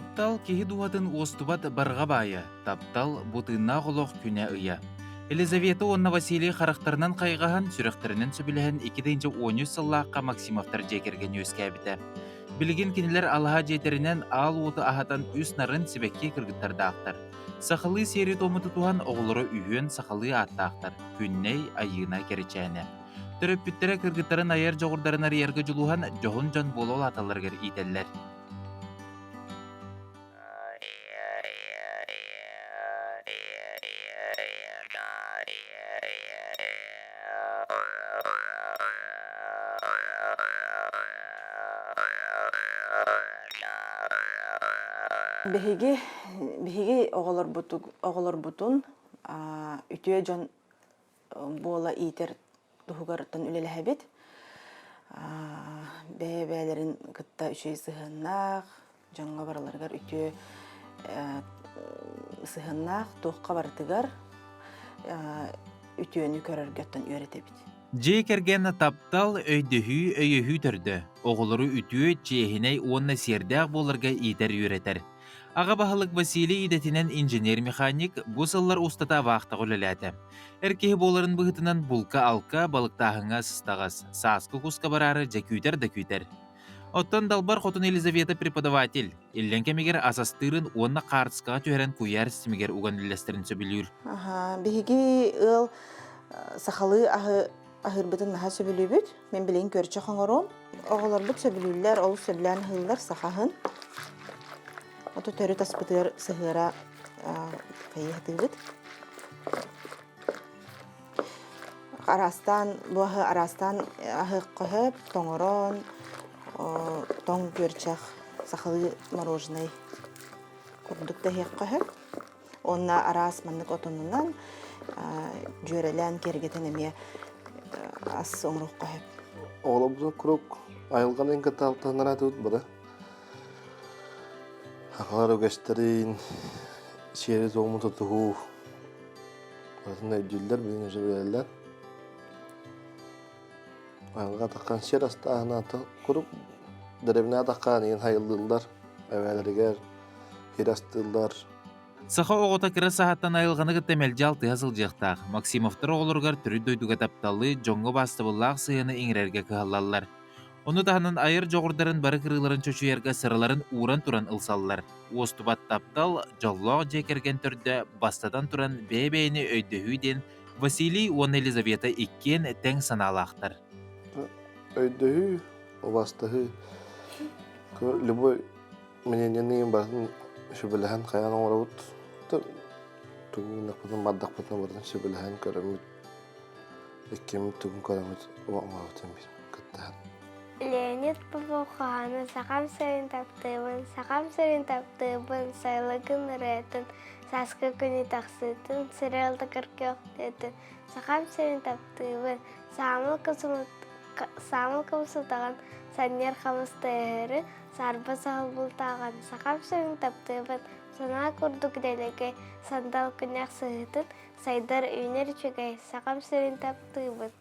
Таптал киһи дууһатын уостубат барҕа баайа, таптал бу тыыннаах олох күнэ-ыйа. Елизавета уонна Василий харахтарынан хайҕаһан, сүрэхтэринэн сөбүлэһэн 2013 сыллаахха Максимовтар дьиэ кэргэн үөскээбитэ. Билигин кинилэр алаһа дьиэтэринэн аал уоту аһатан үс нарын сибэкки кыргыттардаахтар. Сахалыы сиэри-туому тутуһан оҕолоро үһүөн сахалыы ааттаахтар: Күннэй, Айыына, Кэрэчээнэ. Төрөппүттэрэ кыргыттарын айар дьоҕурдарын арыйарга дьулуһан, дьоһун дьон буола улааталларыгар иитэллэр. Биһиги биһиги оҕолорбутун үтүө дьон буола иитэр туһугартан үлэлэһэбит. Бэйэ-бэйэлэрин кытта үчүгэй сыһыаннаах, дьоҥҥо барыларыгар үтүө сыһыаннаах, туохха барытыгар үтүөнү көрөргө оттон үөрэтэбит. Дьиэ кэргэн таптал, өйдөһүү, өйөһүү төрдө. Оҕолору үтүө, чиэһинэй уонна сиэрдээх буоларга иитэр-үөрэтэр. Аҕа баһылык Василий идэтинэн инженер-механик бу сыллар устата вахтаҕа үлэлээтэ. Эр киһи буоларын быһыытынан булка-алка, балыктааһыҥҥа сыстаҕас, сааскы куска бараары дьэ күүтэр да күүтэр. Оттон Далбар Хотун Елизавета преподаватель, иллэҥ кэмигэр ас астыырын уонна хаартыскаҕа түһэрэн куйаар ситимигэр уган үллэстэрин сөбүлүүр. Аха, биһиги ыал сахалыы аһы аһыырбытын наһаа сөбүлүүбүт. Мин билигин көрчөх оҥоруом. Оҕолорбут сөбүлүүллэр, олус сөбүлээн аһыыллар сахаһын. Ото төрүт аспытыгар сыһыара хайыһатыыбыт. Араастаан бу аһы араастаан аһыахха сөп, тоҥорон, тоҥ күөрчэх, сахалыы мороженай курдук да иһиэххэ сөп. Уонна араас маннык отонунан дьүөрэлээн киэргэтэн эмиэ ас оҥоруохха сөп. Оҕолорбутун куруук айылҕаны кытта алтыһыннараатыбыт бары. Сахалар үгэстэрин, сиэри-туому тутуһуу барытын өйдүүллэр, билин уже билэллэр. Айылҕа атаххан сир астааһына куруук дэриэбинэ атаххаан иһин хайыллыыллар, эбээлэригэр сир астыыллар. Саха оҕото кыра саһаттан айылҕаны кытта мэлдьи алтыһа сылдьыахтаах. Максимовтар оҕолоругар төрүт дойдуга тапталы, дьоҥҥо убаастабыллаах сыһыаны иҥэрэргэ кыһаллаллар. Ону таһынан айар дьоҕурдарын бары кырыыларын чочуйарга сыраларын ууран туран ылсаллар. Уостубат таптал, дьоллоох дьиэ кэргэн төрдө, бастатан туран бэйэ-бэйэни өйдөһүү диэн Василий уонна Елизавета иккиэн тэҥ санаалаахтар. Өйдөһүү, убастаһыы, любой мнениены барытын сүбэлэһэн хайаан оҥоробут тугу гыннахпытын бардахпытына барытын сүбэлэһэн көрөммүт иккиммит тугун көрөммүт оҥоробут кыттыһан Леонид Попов хоһооно Сахам сирин таптыыбын, Сахам сирин таптыыбын, сайылыгын ырыатын, сааскы күнү тахсыытын, сырыалда кыргыахтыытын, Сахам сирин таптыыбын, саамыл саамыл кымсытаҕын, санньыар хамыс тыаһыры, саарба саһыл бултааҕын, Сахам сирин таптыыбын, санаа курдук дэлэгэй, сандал күнэх сыһыытын, сайдар үүнэр үчүгэй, Сахам сирин таптыыбын.